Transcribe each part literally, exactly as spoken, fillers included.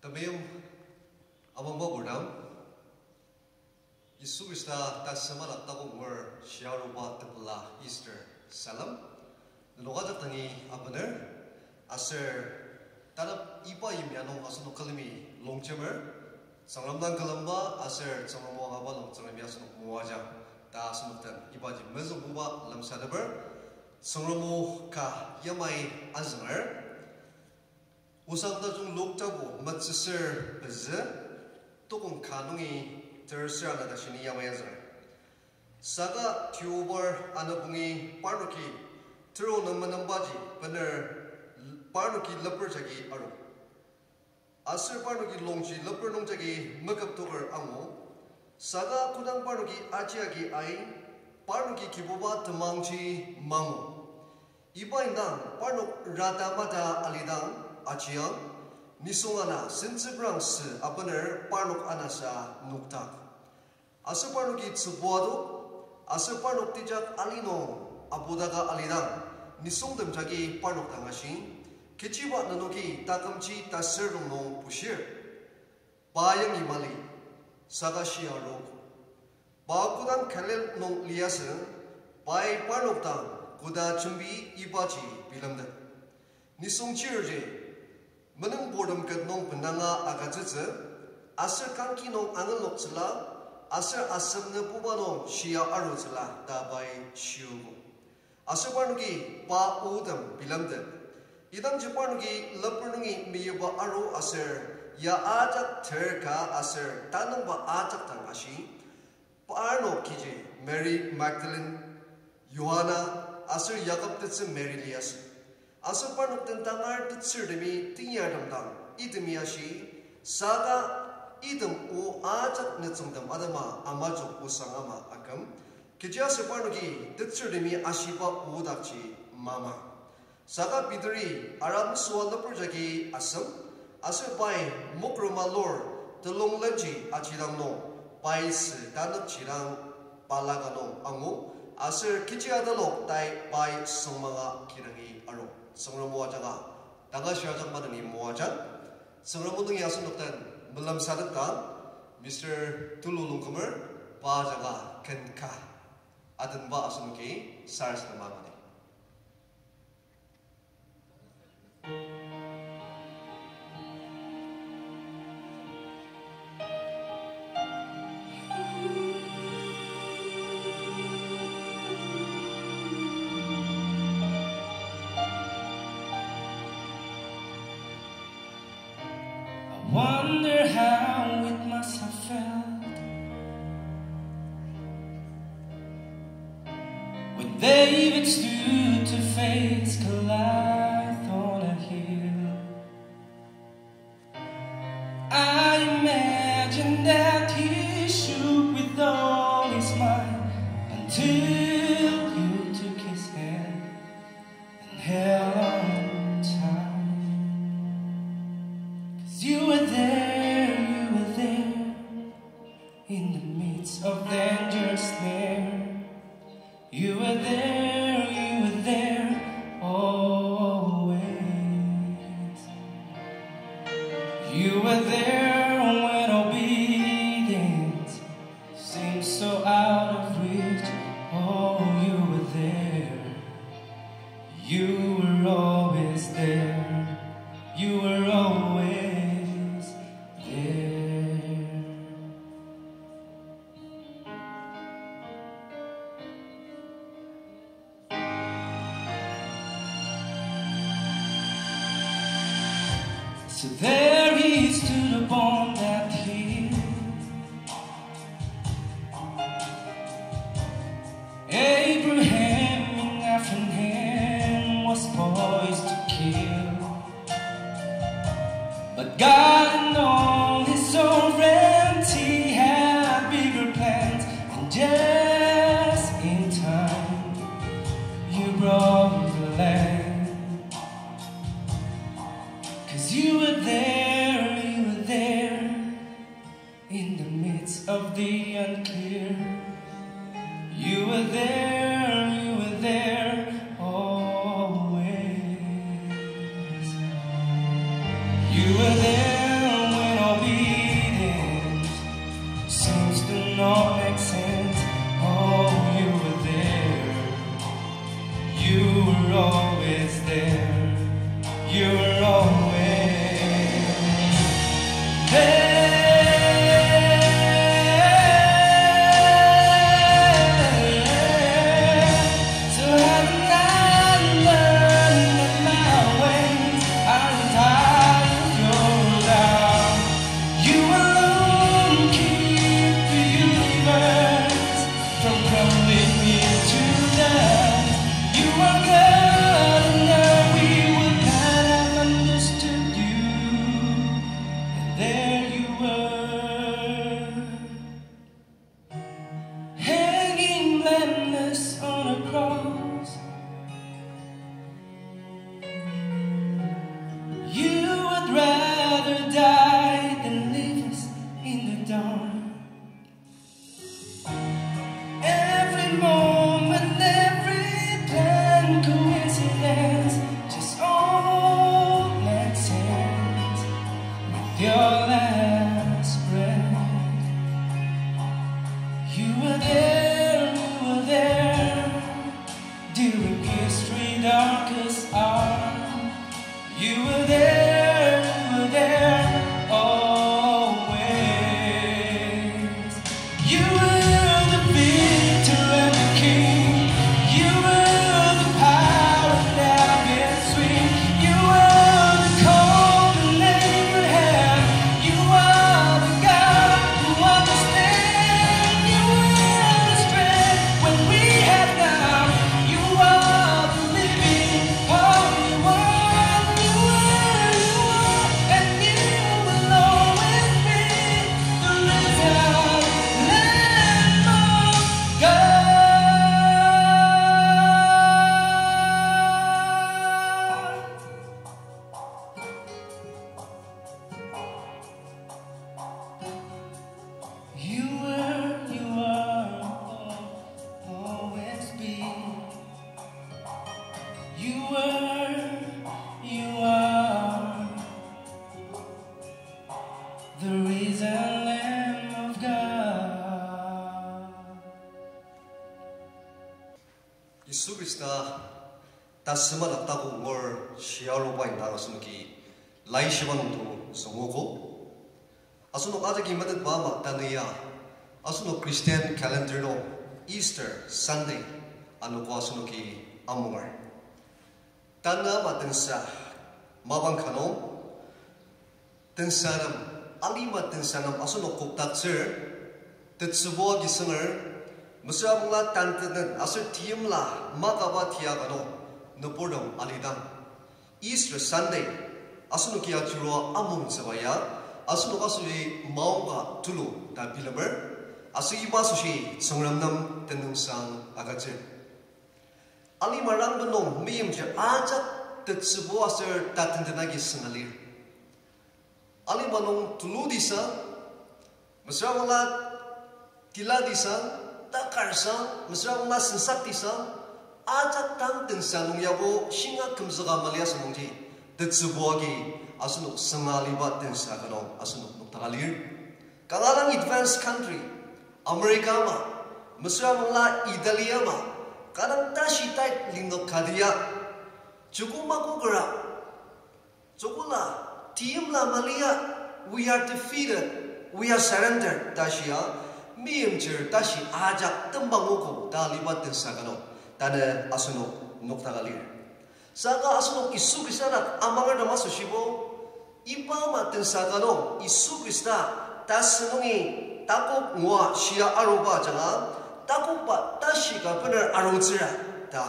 Temeim amangba purtem, Yisu Khrista tasüma dak takonger shia aruba tepela Easter salem nenok ajak dangi abener, aser tanap iba yimya nung asenok külemi longjemer, Tsüngrem dang külemba aser Tsüngrem o angaba nung Tsüngremi asenok moajang ta asenok den ibaji mezüngbuba lemsateper, Tsüngrem o ka yamai azünger. Osang tajung Luk tapu metsüsür pezü, tokong ka nungi terser ana ta shini yamai azünger. Saka Deobar anübongi parnoki terok nung menembaji bener parnoki leper jagi aru. Aser parnoki longji leper nungjagi meküptoker angu. Saka kodang parnoki aji agi ai, parnoki Kibuba temangji mangu. Iba indang parnok rata mata alidang ajiang, nisung ana sentsüprang sü abener parnok anasa nokdak. Aser parnoki tsübua adok, aser parnok tejak ali nung abodaka alidang, nisungtem jagi parnok dang ashi, kechiba nenoki takümji taser rongnung bushir. Pa yangi mali, saka shia arok. Pa kodang Galil nung liasü, pai parnok dang koda jembi ibaji bilemtet. Nisung chirji, menüngburtem ket nung benanga agütsütsü, aser kangki nung angeloktsüla, aser asem nübuba nung shia arutsüla ta pai shiogo. Aser parnoki pa otem bilemtet. Idangji parnoki leper nungi meyipba aru aser ya ajak ter ka aser tanüngba ajak dang ashi. Parnok kiji Mary Magdalene, Johanna, aser Jakob tetsü Mary liasü. Aser parnok den tangar tetsürtemi teinyartem dang itemi ashi, saka item o ajak nütsüngtem atema amajok osang ama aküm. Kechiaser parnoki tetsürtemi ashiba odakji mama. Saka Peteri aramsüa leper jagi asem, aser pai mokrema lur telung lenji ajidang nung, pai sü tanepjidang balaka nung angu, aser kechi atalok tai pai süngmanga kidangi aru. Tsüngrem o ajanga, tanga shia ajak maneni moajang, Tsüngrem o nungi asenok den melemsatepdang, Mister Tulu Longkumer, pa ajanga ken ka adenba asenoki sarasadema mani. I wonder how it must have felt when David stood to face Goliath on a hill. I imagine that he shook with all his might until you took his hand and held on tight. 'Cause you were there, you were there in the midst of danger snare. You were there, you were there always. You were there when obedience seemed so out of reach. Oh, you were there. You were always there. You were always there. So there he stood upon that hill. Abraham in Bethlehem was poised to kill. But God in all his sovereignty had bigger plans, and just in time, you brought the lamb. 'Cause you were there, you were there in the midst of the unclear. You were there, you were there always. You were there Your last breath. You were there, you were there during history's darkest hour. You were there, you were there always. You were the victor and the king. You were the power that can swing. You were the covenant in your hand. You are the God who understands. You were the strength when we had none. You are the living Holy One. You were, you are, and you will always be the risen Lamb of God. You were, you are, always be. You were, you are the risen Lamb of God. Yisu Khrista tasüma dak takok ngur shia aruba indang asenoki laishiba nungto züngogo. Asenok ajaki metetba ama tanü ya, asenok Christian calendar nung Easter Sunday anogo asenoki amunger. Tanü ama tensa mapang ka nung, tensa nem, alima tensa nem asenok kokdaktsür, tetsübu agi sünger, mesüra bangla tanteten aser teimla makaba tia ka nung, nüburtem alidang Easter Sunday asenoki ajurua amungtsüba ya, asenok asoshi maongka tulu ta bilemer, aser iba asoshi Tsüngrem nem tenüngsang agütsür. Alima rangben nung meimchir ajak tetsübu aser tatenten agi sünga lir. Alima nung tuludisa, mesüra bangla tiladisa, takarsa, mesüra bangla sensaktisa, ajak tang tensa nung yabo shinga kümzüka mali asünungji, tetsübu agi asenok sünga aliba tensa ka nung asenok noktaka lir. Kanga dang advanced country, America ama, mesüra bangla Italy ama, kanga dang tashi tai linük ka tia, joko makokera, jokola, teimla mali ya, we are defeated, we are surrendered ta shia, meimchir tashi ajak tembangugo ta aliba tensa ka nung, tanü asenok noktaka lir. Saka asenok Yisu Khrista dak amangertem asoshibo, iba ama tensa ka nung Yisu Khrista tasü nungi takok ngua shia aruba ajanga, takokba tashi ka bener arutsüra ta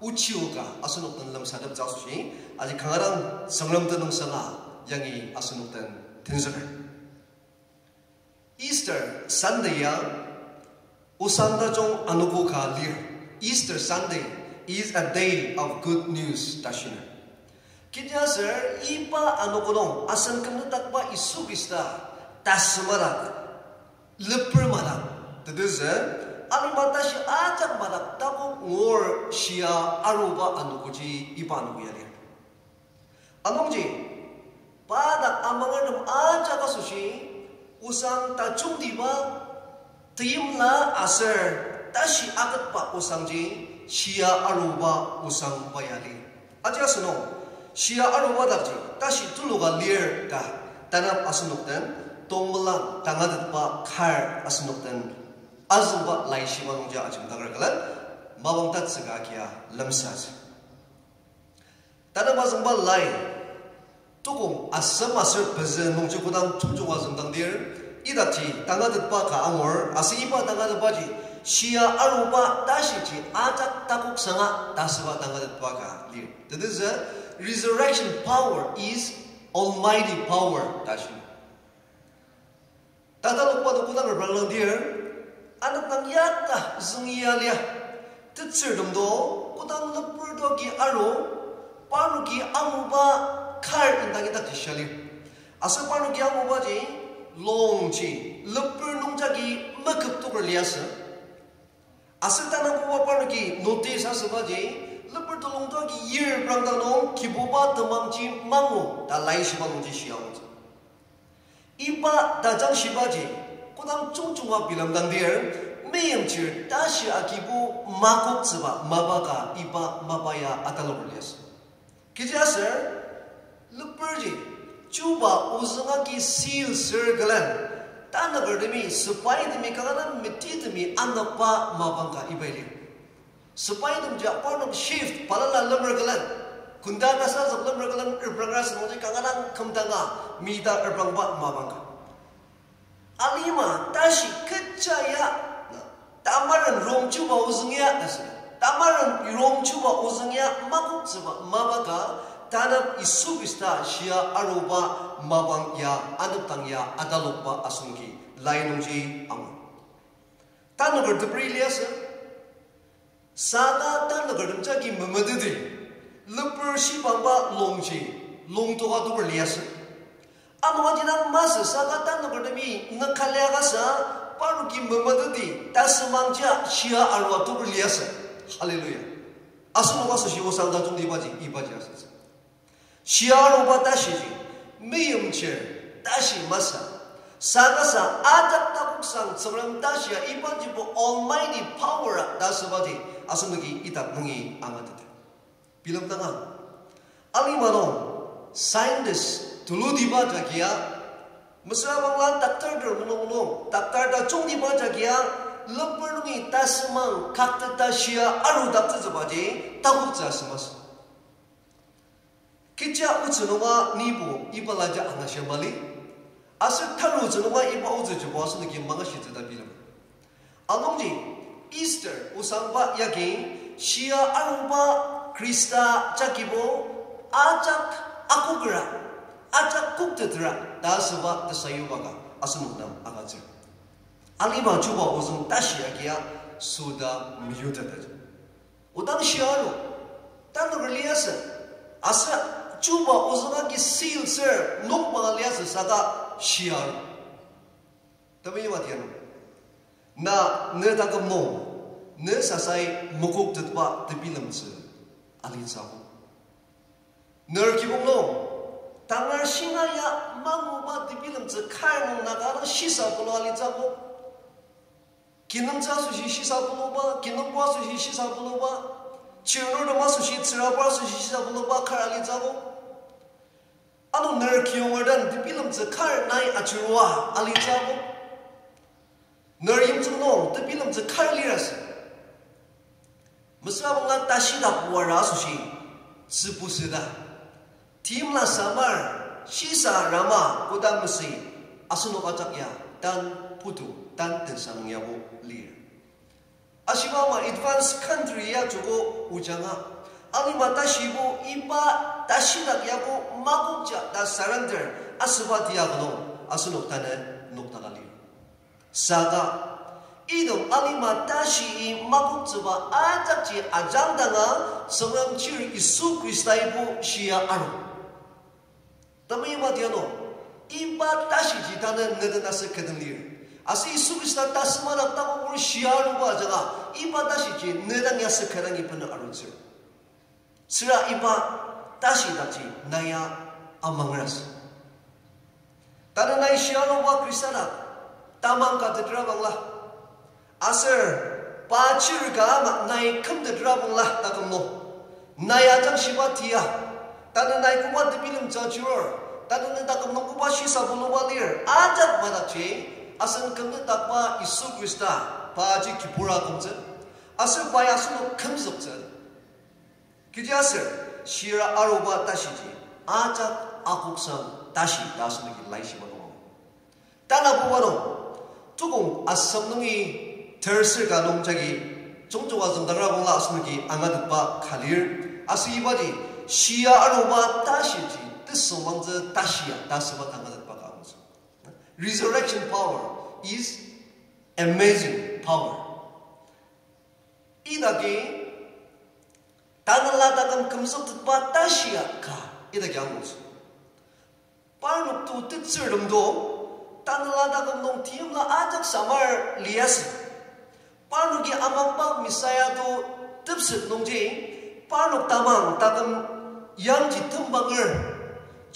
ochi oka asenok den lemsateptsü asoshi, aji kanga dang Tsüngrem tenüngsanga yangi asenok den tenzüker. Easter Sunday ya osang tajung anogo ka lir. Easter Sunday is a day of good news ta shiner. Kechiaser iba anogo nung asen kümdakba Yisu Khrista tasü madak, leper madak, tetezü, alima tashi ajak madak takok ngur shia aruba anogoji iba anogo ya lir. Anungji, pa dak amangertem ajak asoshi, osang tajungtiba, teimla aser tashi aketba osangji, shia aruba osangba ya lir. Aji asünung, shia aruba dakji tashi tulu ka lir ta tanap asenok den, tongmelang tangatetba kar asenok den azüngba laishiba nungji ajemdaker külen, mapang tatsüka kia lemsatsü. Tanü mazüngba lai, tukong asem aser pezü nungji kodang tongjonga züngdangdir, idakji tangatetba ka angur, aser iba tangatetbaji, shia aruba tashiji ajak takoksanga ta asüba tangatetba ka lir. Tetezü, resurrection power is almighty power ta shi. Tatalokba to kodang reprangdangdir, anepdang yata züngi alia, tetsürtem to, kodang leper to agi aru, parnoki anguba kar indang idakji shia lir. Aser parnoki angubaji, longji, leper nungjagi meküptoker liasü. Aser tanangbuba parnoki notice asübaji, leper telung to agi yir prangdang nung Kibuba temangji mangu ta laishiba nungji shia angutsü. Iba tajang shibaji, kodang jungjunga bilemdangdir, meimchir tashi agibo makoktsüba mapa ka iba mapa ya ataloker liasü. Kechiaser, leperji, chuba ozüng agi seal ser külen, tanakertemi, sepaitemi, kanga metitemi anepba mapang ka iba lir. Sepaitemji parnok shift balala lemer külen, kunda kasa zük lemer külen reprangra asünungji kanga dang kümdanga mita reprangba mapang ka. Alima tashi kecha ya, tamaren rongchuba ozüng ya ta sü. Tamaren rongchuba ozüng ya makoktsüba mapa ka, tanep Yisu Khrista shia aruba mapang ya, anepdang ya atalokba asenoki lai nungji angur. Tanaker teperi liasü. Saka tanakertem jagi memeteti, leper shibangba longji, longtoka toker liasü. Ano ajidang masü saka tanakertemi nükaliakasa, parnoki memeteti, tasümangja shia arua toker liasü. Hallelujah. Asenok asoshi osang tajungtiba ji, ibaji asütsü. Shia aruba tashiji, meimchir tashi masü. Saka sa ajak takoksang Tsüngrem tashia ibajibo Almighty power a ta asübaji asenoki idak nungi angateta. Bilemdanga, alima nung scientist tulutiba jagia, mesüra bangla doctor ter menung nung, doctor tajungtiba jagia, leper nungi tasümang kakteta shia arudaktsütsübaji takoktsü asü masü. Kecha otsü nunga nibo iba laja angashia mali, aser tarutsü nunga iba otsüjibo asenoki mangashitsü ta bilem. Anungji Easter osangba yagi shia aruba Khrista jagibo ajak akokera, ajak koktetera ta asüba tesayuba ka asenok nem agütsür. Alima chuba ozüng tashi agia süda meyuteta. Odang shia aru, tanaker liasü, aser chuba ozüng agi seal ser nokba liasü saka shia aru. Temeim adianu, na ne taküm nung, ne sasai mokoktetba tebilemtsü alitsü akok. Ner kibong nung, tangar shinga ya manguba tebilemtsü kar nung Naga dang shisa pulu alitsü akok. Kinungtsü asoshi shisa puluba, kinungpo asoshi shisa puluba, chirnurtem asoshi, tsürabur asoshi shisa puluba kar alitsü akok. Ano ner kiyongertem tebilemtsü kar nai achirua alitsü akok. Ner yimtsüng nung tebilemtsü kar lirasü. Mesüra bangla tashidak wara asoshi, tsübusüda, timla samar, shisa rama koda masü, asenok ajak ya, tan putu, tan tensa nung yabo lir. Ashiba ama advanced country ya joko ojanga, alima tashibo iba tashidak yabo makokja ta surrender asüba tia ka nung, asenok tanü nokdaka lir. Saka, item alima tashi-i makoktsüba ajakji ajangdanga, Tsüngrem chir Yisu Khristaibo shia aru. Temeim adianu, iba tashiji tanü neden asü kü den lir. Aser Yisu Khrista tasüma dak takok shia aruba ajanga, iba tashiji ne dang ya sü kü dangi bena arutsür. Süra iba tashi dakji nai ya amangerasü. Tanü nai shia aruba Khrista dak tamang ka tetra bangla, aser pa chir ka ama nai küm tetra bangla taküm nung, nai ajak shiba tia, tanü nai koba tebilemtsü chirur, tanü ne taküm nung koba shisa puluba lir, ajak madakji, asen kümnü takba Yisu Khrista, paji kibur akümtsü, aser pa ya asenok kümzüktsü. Kechiaser, shia aruba tashiji, ajak akoksang tashi ta asenoki laishiba nung. Tanabuba nung, tukong asem nungi terser ka nung jagi, chungchunga züngdangra bangla asenoki angatetba ka lir, aser ibaji, shia aruba tashiji, tesüngmangtsü tashia ta asüba ta angatetba ka angutsü. Resurrection power is amazing power. Idaki, tanela taküm kümzüktetba tashia ka, idaki angutsü. Parnok to tetsürtem to, tanela taküm nung timla ajak samar liasü. Parnoki amangba Messiah to tepset nungji, parnok tamang taküm yangji tembanger.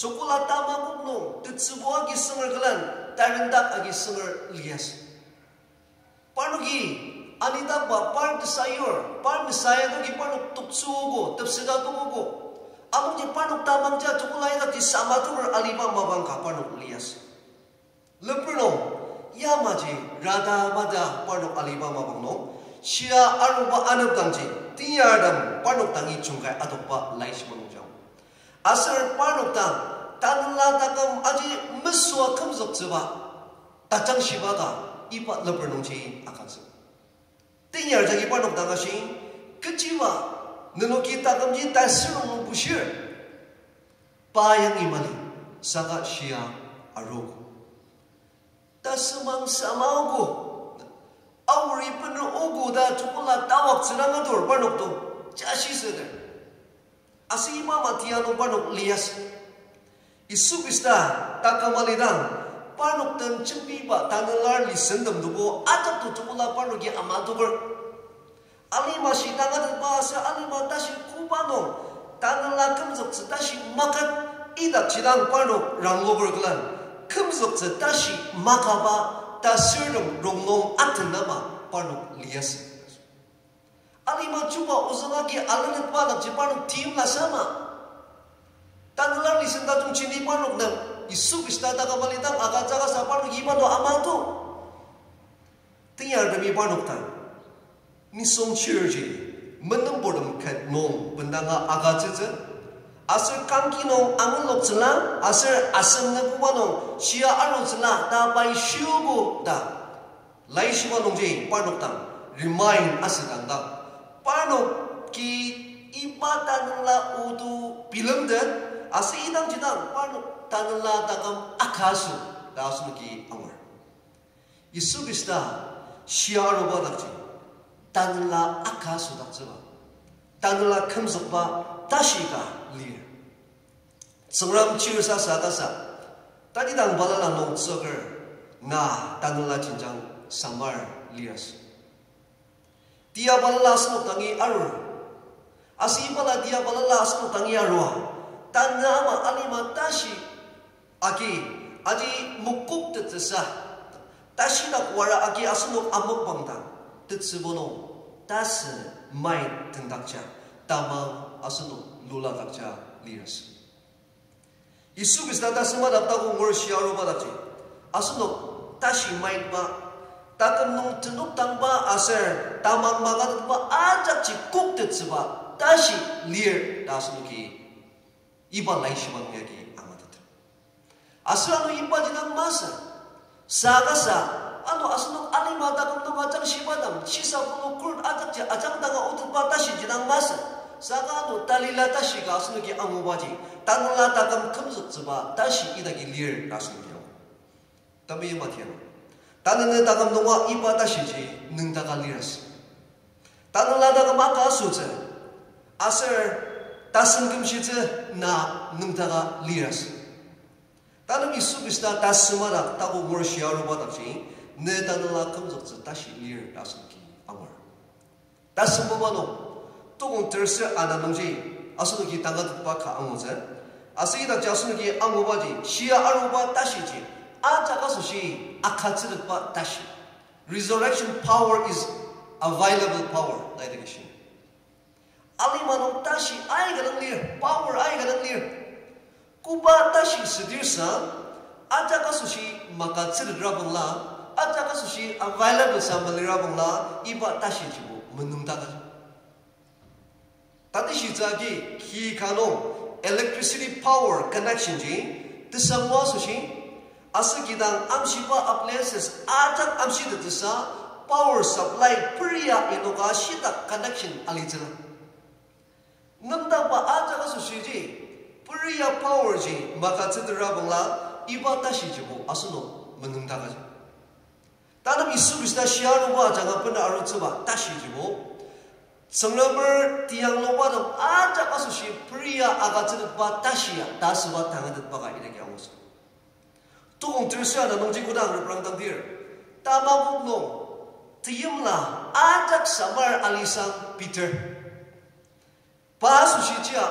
Chokola tamakok nung tetsübu agi sünger külen, tarendak agi sünger liasü. Parnoki anidakba par tesayur, par mesaya koki parnok toktsüogo, tepseta tokogo. Anungji parnok tamangja chokola idakji sama toker aliba mapang ka parnok liasü. Lepür nung, yamaji rata mata parnok aliba mapang nung, shia aruba anepdangji, teyartem parnok dangi jungkai adokba laishiba nungjang. Aser parnok dang, tanela taküm aji mesüa kümzüktsüba, tajangshiba ka iba lepür nungji agütsü. Tenyar jagi parnok dang ashi, kechiba, nenoki takümji tasür nung bushir. Pa yangi mali, saka shia arogo. Tasümang samaogo, aori bener ogo ta chokola tawaktsüra ngatur parnok to, jashi süter. Aser iba mati ano parnok liasü. Yisu Khrista taküm alidang, parnok den jembiba tanela lisentem dobo ajak to chokola parnoki ama toker. Alima shi tangatetba aser alima tashi koba nung, tanela kümzüktsü tashi makat idakjidang parnok rangloker külen, kümzüktsü tashi makaba tasürtem rongnung atenaba parnok liasü. Alima chuba ozüng agi alenetba dakji parnok timla sama. Tanela lisen tajung chini parnok nem Yisu Khrista taküm alidang agütsü kasa parnok iba nung ama to. Tenyartemi parnok dang, nisung chirji, menemburtem ket nung bendanga agütsütsü, aser kangki nung angeloktsüla, aser asem nübuba nung shia arutsüla ta pai shiogo ta. Laishiba nungji parnok dang remind asüdang dang, parnoki iba tanela odo bilemtet, aser idangji dang parnok tanela taküm akasü ta asenoki angur. Yisu Khrista shia aruba dakji, tanela akasüdaktsüba, tanela kümzükba tashi ka lir. Tsüngrem chir sasa kasa, tatidang balala nung tsüker, na tanela jenjang samar liasü. Tia balala asenok dangi arur. Aser ibala tia balala asenok dangi arua, tanü ama alima tashi agi, aji mokoktettsüsa, tashi dak wara agi asenok amokbang dang, tetsübu nung, tasü mait tendakja, tamang asenok luladakja liasü. Yisu Khrista tasüma dak takok ngur shia aruba dakji, asenok tashi maitba, taküm nung tenokdangba aser tamang makatetba ajakji koktettsüba tashi lir ta asenoki iba laishiba nung yagi angateter. Aser ano ibaji dang masü, saka sa, ano asenok alima taküm nung ajangshiba dang, shisa pulu kurt ajakji ajangdanga otetba tashiji dang masü, saka ano talila tashi ka asenoki angubaji, tanela taküm kümzüktsüba tashi idaki lir ta asenoki angu. Tami matiang, tanü taküm nunga iba tashiji nüngdaka liasü. Tanela taküm aka asütsü, aser tasen kümshitsü na nüngdaka liasü. Tanü Yisu Khrista tasüma dak takok ngur shia aruba dakji, ne tanela kümzüktsü tashi lir ta asenoki angur. Tasembuba nung, tokong terser ana nungji, asenoki tangatetba ka angutsü. Aser idakji asenoki angubaji, shia aruba tashiji, ajak asoshi akatsütetba tashi. Resurrection power is available power, na idaki shi. Alima nung tashi aika dang lir, power aika dang lir. Koba tashi südir sa, ajak asoshi makatsütetra bangla, ajak asoshi available sa malira bangla, iba tashijibo menüngdaka. Tatishitsü agi ki ka nung electricity power connection ji, tesangwa asoshi, aser kidang amshiba appliances ajak amshitettsüsa, power supply peria inoka shitak connection alitsüla. Nüngdakba ajak asoshiji, peria power ji makatsütetra bangla, iba tashijibo asenok menüngdakaji. Tanü Yisu Khrista shia aruba ajanga bena arutsüba tashijibo, Tsüngremer tiangluba dang ajak asoshi peria agütsütetba tashia ta asüba tangatetba ka idaki angutsü. Tokong terser ana nungji kodang reprangdangdir, tamakok nung, teimla ajak samar alisang Peter. Pa asoshijia,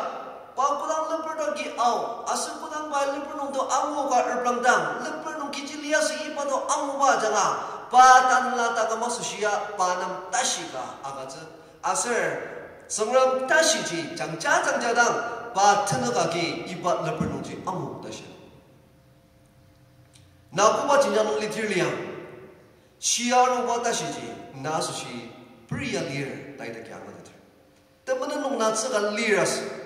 Pa kodang leper to ki ao, aser kodang pa leper nung to angu ka reprangdang, leper nung kechi liasü iba to anguba ajanga, pa tanela taküm asoshia pa nem tashi ka agütsü. Aser Tsüngrem tashiji jangja jangja dang, pa tenük agi iba leper nungji angu tashi. Na koba jenjang nung lidir liang, shia aruba tashiji na asoshi peria lir ta idaki angateter. Temenen nung na tsüka lir asü.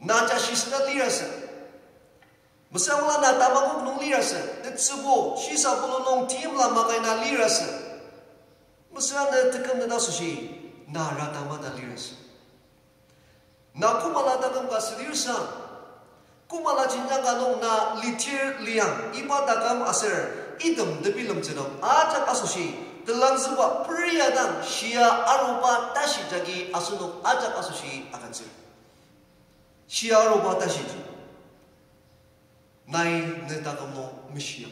Na jashi süda lir asü. Mesüra na tamakok nung lir asü. Tetsübo, shisa pulu nung timla makai na lir asü. Mesüra ne teküm neta asoshi na ratama ta lir asü. Na kümala taküm ka südir sang, kümala jenjang ka nung na litir liang iba taküm aser item tebilemtsü nung ajak asoshi, telangzüba peria dang shia aruba tashi jagi asenok ajak asoshi agütsür. Shia aruba tashiji nai ne taküm nung meshia.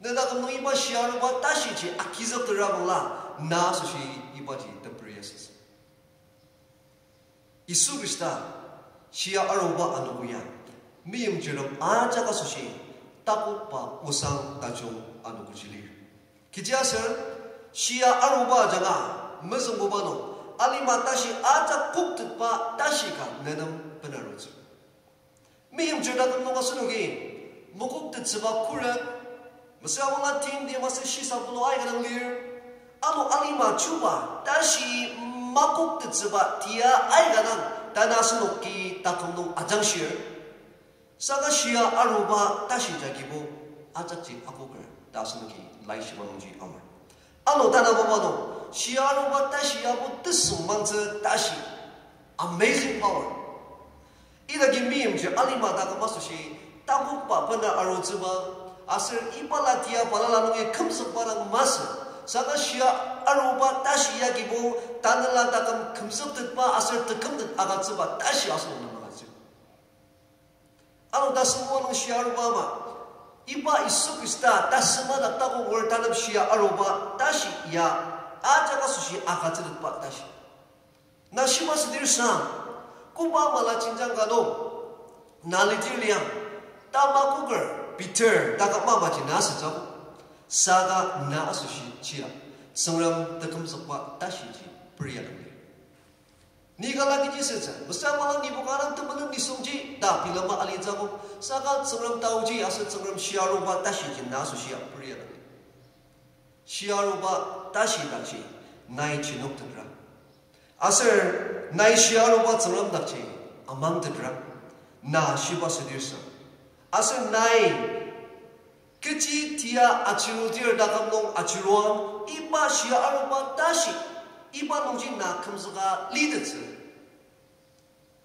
Ne taküm nung iba shia aruba tashiji agizüktetrabangla, na asoshi ibaji teperia asütsü. Yisu Khrista shia aruba anogo ya, meimchirtem ajak asoshi takokba osang tajung anogoji lir. Kechiaser shia aruba ajanga mezüngbuba nung alima tashi ajak koktetba tashi ka nenem benarutsü. Meimchir taküm nung asenoki mokoktettsüba khuret, mesüra bangla timtem aser shisa pulu aika dang lir. Ano alima chuba tashi makoktettsüba tia aika dang tanü asenoki taküm nung ajangshir. Saka shia aruba tashi jagibo ajakji akoker ta asenoki laishiba nungji angur. Ano tanü mapa nung shia aruba tashi yabo tesüngmangtsü tashi, amazing power. Idaki meimchir alima taküm asoshi takokba bena arutsüba, aser iba la tia balala nungi kümzükba dang masü. Saka shia aruba tashi yagibo tanela taküm kümzüktetba aser tekümtet agütsüba tashi asenok nem agütsür. Ano tasüngbo nung shia aruba ama, iba Yisu Khrista tasüma dak takok ngur tanep shia aruba tashi ya ajak asoshi agütsütetba tashi. Na shiba südir sang, koba mala jenjang ka nung na lidir liang, tamakoker Peter taküm amaji na asütsü akok. Saka na asoshi chia, Tsüngrem tekümzükba tashiji peria dang lir. Ni kala kechi sütsü, mesüra bangla nibo kanga temenen nisungji ta bilema alitsü akok. Saka Tsüngrem taoji aser Tsüngrem shia aruba tashiji na asoshia peria dang lir. Shia aruba tashi dakji nai jenoktetra, aser nai shia aruba Tsüngrem dakji amangtetra, na shiba südir sang. Aser nai kechi tia achirudir taküm nung achiruang, iba shia aruba tashi, iba nungji na kümzüka litettsü.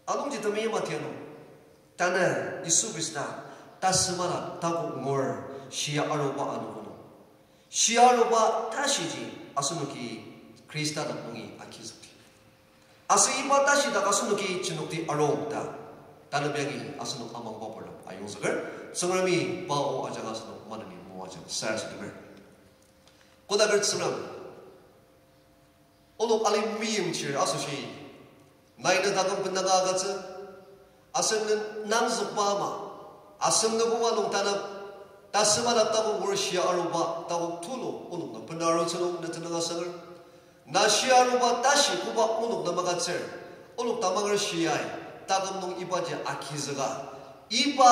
Anungji temeim atianu, tanü Yisu Khrista tasüma dak takok ngur shia aruba anogo nung, shia aruba tashiji asenoki Khrista dak nungi agizükdi. Aser iba tashi dak asenoki jenokdi arung ta, tanü biangi asenok amangba purtem ayongzüker. Tsüngremi pa o ajanga asenok maneni moajang sarasademer. Kodaker Tsüngrem, onok ali meimchir asoshi nai ne taküm bendanga agütsü, asen ne nangzükba ama, asem ne buba nung tanep, tasüma dak takok ngur shia aruba takok tulu onok nem bena arutsü nung ne tenüng asanger. Na shia aruba tashi koba onok nem agütsür, onok tamanger shiai taküm nung ibaji agizüka, iba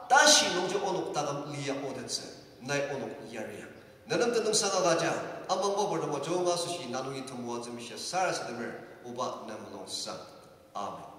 tashi nungji onok taküm lia otettsü, nai onok yaria. Nenem tenüngsang agüja, amangba purtem ajunga asoshi na nungi temoatsü mishia sarasademer, oba ne mulung sang. Amen.